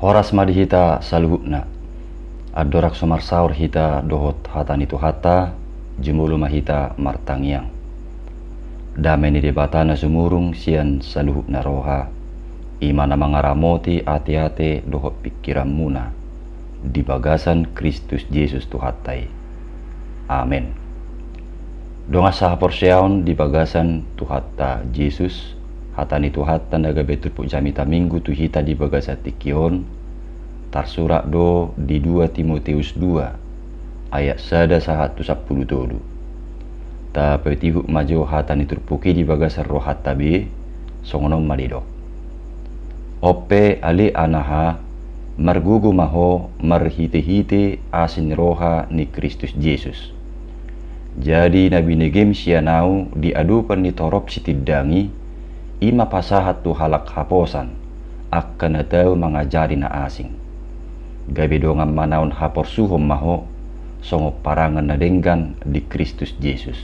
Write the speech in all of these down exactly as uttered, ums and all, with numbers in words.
Horas ma di hita saluhutna. Andorang so marsaor hita dohot hata ni Tuhanta, jumolo ma hita martangiang. Dame ni Debata na sumurung sian saluhutna roha, i ma na mangaramoti ateate dohot pingkiranmuna di bagasan Kristus Jesus Tuhanta i. Amen. Dongan sahaporseaon di bagasan Tuhanta Jesus, hata ni Tuhanta na gabe turpuk jamita Minggu tu hita di bagasan tingki on, tarsurat do di dua Timoteus dua, ayat sada sahat tu sampulu tolu. Tapatihut ma jo hata ni turpuk i di bagasan rohanta be, songon on ma didok. On pe ale anaha, margogo ma ho marhitehite asi ni roha ni Kristus Jesus. Jadi na binegem sian ahu di adopan ni torop sitindangi, i ma pasahat tu halak haposan, angka na tau mangajari na asing. Gabe dongan manaon haporsuhon ma ho, songon parangan na denggan di Kristus Jesus.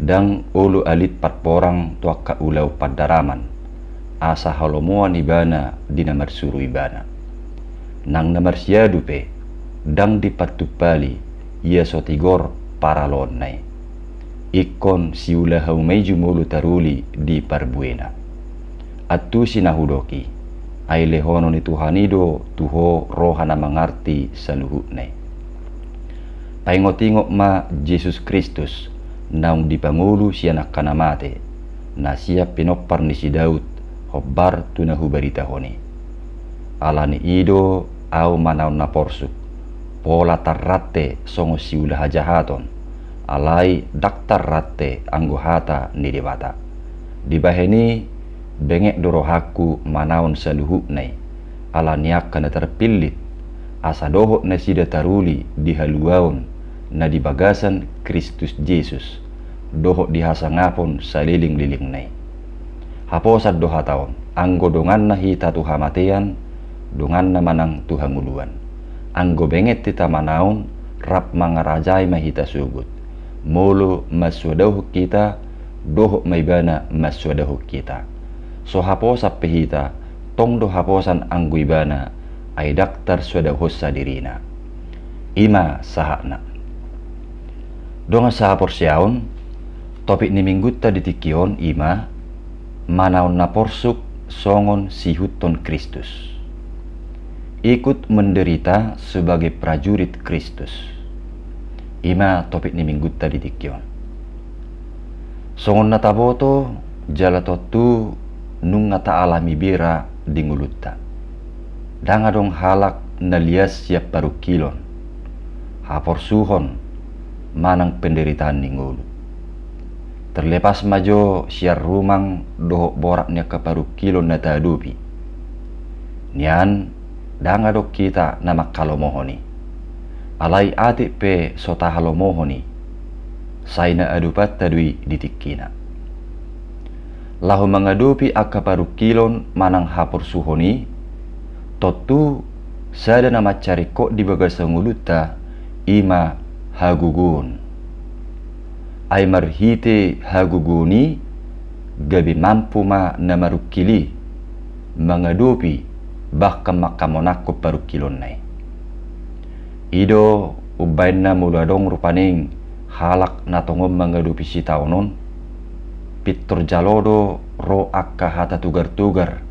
Ndang olo alit parporang tu angka ulaon pandaraman, asa halomoan ibana di na marsuru ibana. Nang na marsiadu pe, ndang dipatumpali, ia so tigor paraloonna i. Ingkon siulahon ma i jumolo taruli di parbuena. Antusi na hudok i, ai lehonon ni Tuhan i do tu ho roha na mangarti saluhutna i. Paingotingot ma Jesus Kristus, naung dipangolu sian angka na mate, na sian pinompar ni si Daud, hombar tu na hubaritahon i. Ala ni i do ahu manaon na porsuk, pola tarrante songon siula hajahaton, alai ndang tarrante anggo hata ni Debata. Dibahen i, benget do rohangku manaon saluhutna i, ala ni angka na tarpillit, asa dohot nasida taruli di haluaon na di bagasan Kristus Jesus, dohot di hasangapon salelenglelengna i. Haposan do hata on, anggo donganna hita tu hamatean, donganna manang tu hangoluan. Anggo benget hita manaon, rap mangarajai ma hita sogot. Molo mansuadahon hita, dohot ma ibana mansuadahon hita. So haposan pe hita, tong do haposan anggo ibana, ai ndang tarsuadahonsa dirina. I ma sahatna. Dongan sahaporseaon, topik ni Minggunta di tingki on i ma, manaon na porsuk songon siihuthon Kristus. Ikut menderita sebagai prajurit Kristus. I ma topik ni Minggunta di tingki on. Songon na taboto, jala tontu nunga taalami bera di ngolunta. Ndang adong halak na lias sian parungkilon, haporsuhon, manang penderitaan ni ngolu. Terlepas ma jo sian rumang dohot borat ni angka parungkilon na taadopi. Nian, ndang adong hita na manghalomohon i. Alai atik pe so tahalomohon i, sai na adopanta do i di tingkina. Laho mangadopi angka parungkilon manang haporsuhon i, tontu sada na mansai ringkot di bagasan ngolunta, i ma hagogoon. Ai marhite hagogoon i, gabe mampu ma na marungkil i mangadopi bahkan mangkamonangkon parungkilonna i. I do umbaenna molo adong rupani halak na tongon mangadopi sitaonon, pintor jalo do ro angka hata togar-togar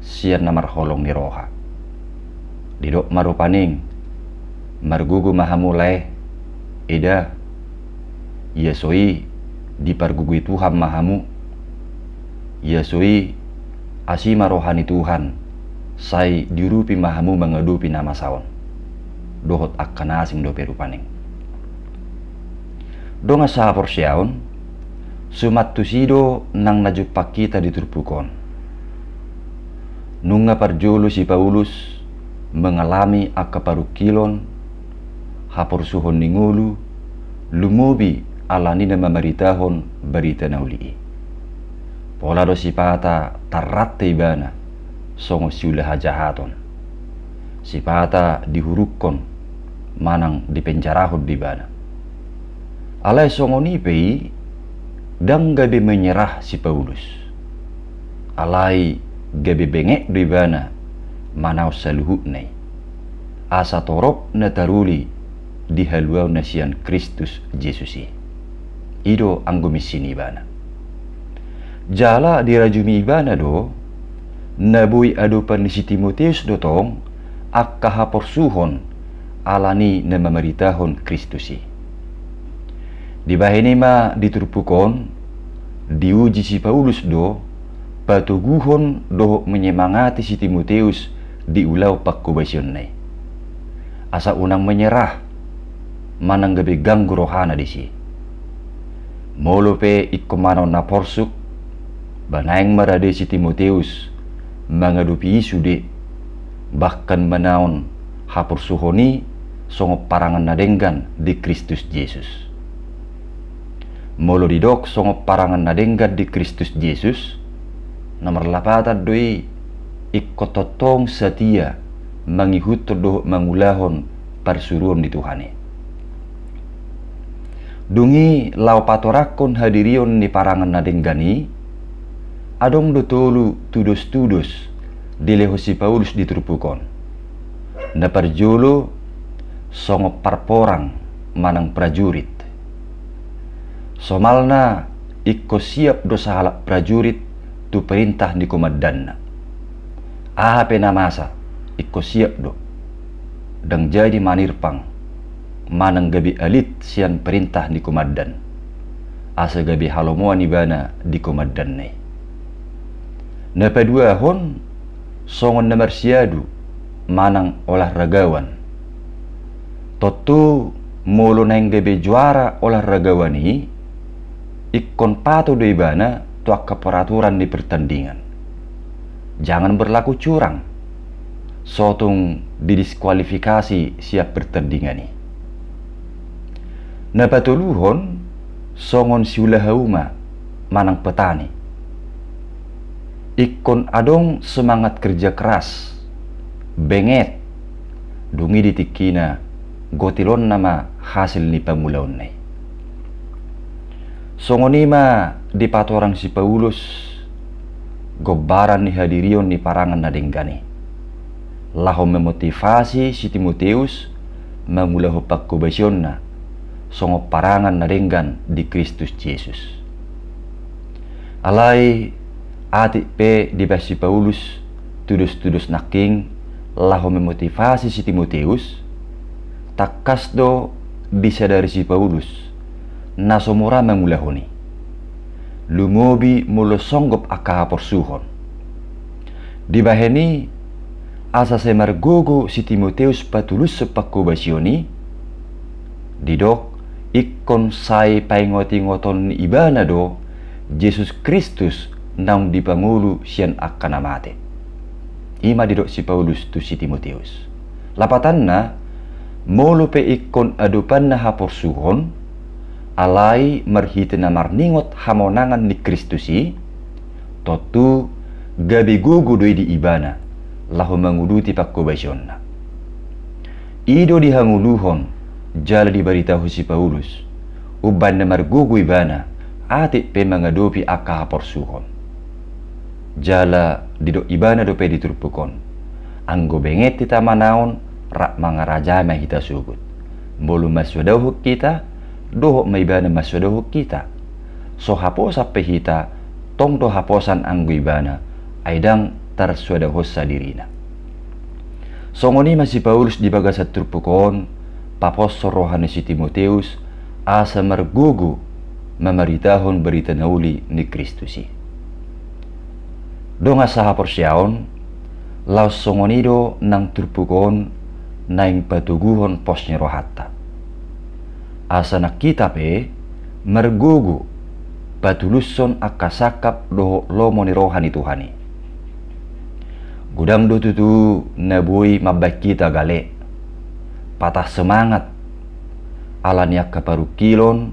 sian na marholong ni roha. Didok ma rupani, margogo ma hamu lae, eda, ia so i dipargogoi Tuhan ma hamu, ia so i asi ma roha ni Tuhan, sai diurupi ma hamu mangadopi na masa on. Dohot angka na asing dope rupani. Dongan sahaporseaon, suman tusi do nang na jumpang hita di turpuk on. Nunga parjolo si Paulus mengalami angka parungkilon, haporsuhon ni ngolu, lumobi ala ni na mamaritahon barita na uli i. Pola do sipata tarrante ibana songon siula hajahaton. Sipata dihurungkon manang dipenjarahon do ibana. Alai songon i pe i, ndang gabe menyerah si Paulus. Alai gabe benget do ibana manaon saluhutna i, asa torop na taruli di haluaon na sian Kristus Jesus i. I do anggo misi ni ibana. Jala dirajumi ibana do, na boi adopan ni si Timoteus do tong angka haporsuhon ala ni na mamaritahon Kristus i. Dibahen i ma di turpuk on, diuji si Paulus do patoguhon dohot menyemangati si Timoteus di ulaon pangkobasionna i, asa unang menyerah manang gabe ganggu rohana disi. Molo pe ingkon manaon na porsuk, ba naeng ma rade si Timoteus mangadopi i sude, bahkan manaon haporsuhon i songon parangan na denggan di Kristus Jesus. Molo didok songon parangan na denggan di Kristus Jesus, na marlapatan do i ingkon tongtong satia mangihuthon dohot mangulahon parsuruon ni Tuhan i. Dung i laho patorangkon hadirion ni parangan na denggan i, adong do tolu tudos-tudos dilehon si Paulus di turpuk on. Na parjolo, songon parporang manang prajurit. Somalna, ingkon siap do sahalak prajurit tu perintah ni komandanna. Aha pe na masa, ingkon siap do. Ndang jadi manirpang manang gabe alit sian perintah ni komandan, asa gabe halomoan ibana di komandanna i. Na paduahon, songon na marsiadu manang olahragawan. Tontu molo naeng gabe juara olahragawan i, ingkon patuh do ibana tu angka peraturan ni pertandingan. Jangan berlaku curang, so tung didiskualifikasi sian pertandingan i. Na patoluhon, songon siulaha uma manang petani. Ingkon adong semangat kerja keras, benget, dung i di tingkina gotilonna ma hasil ni pangulaonna i. Songon i ma dipatorang si Paulus gombaran ni hadirion ni parangan na denggan i, laho memotivasi si Timoteus mangulahon pangkobasionna songon parangan na denggan di Kristus Jesus. Alai atik pe dibahen si Paulus tudos-tudos nangkin laho memotivasi si Timoteus, tangkas do disadari si Paulus na so mura mangulahon i, lumobi molo songgop angka haporsuhon. Dibahen i, asa sai margogo si Timoteus patulushon pangkobasion i, didok ingkon sai paingot-ingoton ni ibana do Jesus Kristus naung dipangolu sian angka na mate. I ma didok si Paulus tu si Timoteus. Lapatanna, molo pe ingkon adopanna haporsuhon, alai marhite na marningot hamonangan ni Kristus i, tontu gabe gogo do i di ibana laho manguduti pangkobasionna. I do dihangoluhon jala dibaritahon si Paulus, umbahen na margogo ibana atik pe mangadopi angka haporsuhon. Jala didok ibana dope di turpuk on, anggo benget hita manaon, rap mangarajai ma hita sogot. Molo mansoadahon hita, dohot ma ibana mansoadahon hita. So haposan pe hita, tong do haposan anggo ibana, ai ndang tarsoadahonsa dirina. Songon i ma si Paulus di bagasan turpuk on, paposhon roha ni si Timoteus, asa margogo mamaritahon barita na uli ni Kristus i. Dongan sahaporseaon, laos songon i do nang turpuk on naeng patoguhon pos ni rohanta. Asa nang hita pe margogo patulushon angka sangkap dohot lomo ni roha ni Tuhan i. Godang do tutu na boi mambahen hita gale, patah semangat, ala ni angka parungkilon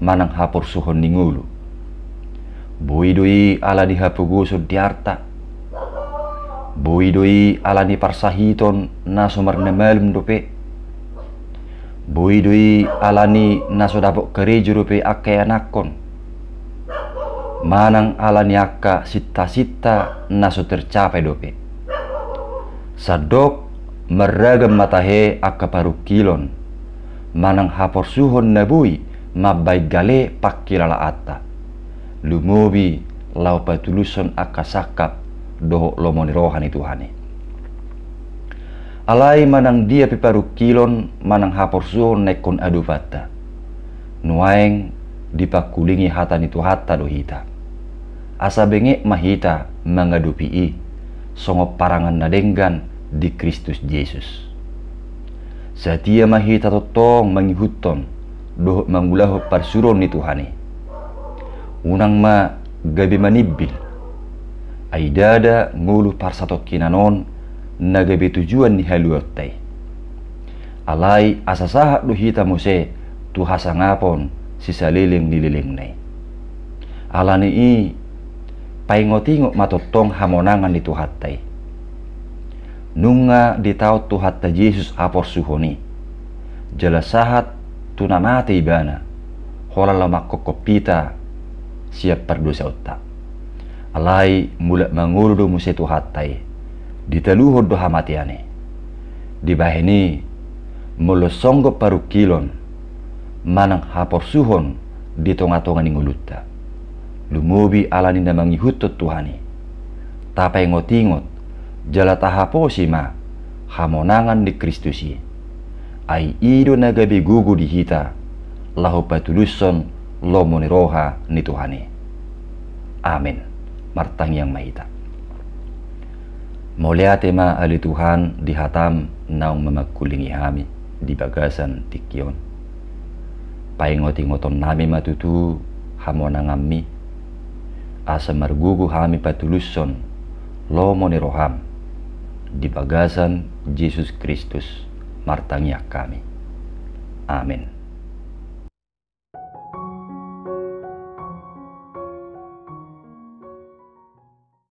manang haporsuhon ni ngolu. Boi do i ala ni hapogoson di arta. Boi do i ala ni parsahiton na so marnamalum dope. Boi do i ala ni na so dapot karejo dope angka ianakhon, manang ala ni angka sinta-sinta na so tercapai dope. Sandok marragam ma tahe angka parungkilon manang haporsuhon na boi mambahen gale pangkilalaanta, lumobi laho patulushon angka sangkap dohot lomo ni roha ni Tuhan i. Alai manang dia pe parungkilon manang haporsuhon na ingkon adopanta, nuaeng dipangkulingi hata ni Tuhanta do hita. Asa benget ma hita mangadopi i songon parangan na denggan di Kristus Jesus. Satia ma hita tongtong mangihuthon dohot mangulahon parsuruon ni Tuhan i. Unang ma gabe manimbil, ai ndada ngolu parsatongkinan on na gabe tujuan ni haluaonta i. Alai asa sahat do hita muse tu hasangapon sisaleleng ni lelengna i. Ala ni i, paingotingot ma tongtong hamonangan ni Tuhanta i. Nunga ditaon Tuhanta Jesus haporsuhon i, jala sahat tu na mate Ibana, holan laho mangkophop hita sian pardosaonta. Alai mulak mangolu do muse Tuhanta i, ditaluhon do hamatean i. Dibahen i, molo songgop parungkilon manang haporsuhon di tongatonga ni ngolunta, lumobi ala ni na mangihuthon Tuhan i, tapaingotingot jala tahaposi ma hamonangan ni Kristus i. Ai i do na gabe gogo di hita laho patulushon lomo ni roha ni Tuhan i. Amen. Martangiang ma hita. Mauliate ma ale Tuhan di hatam naung mamangkulingi hami di bagasan tingki on. Paingotingoton nami ma tutu hamonanganmi, asa margogo hami patulushon lomo ni roham di bagasan Jesus Kristus martangiang hami. Amen.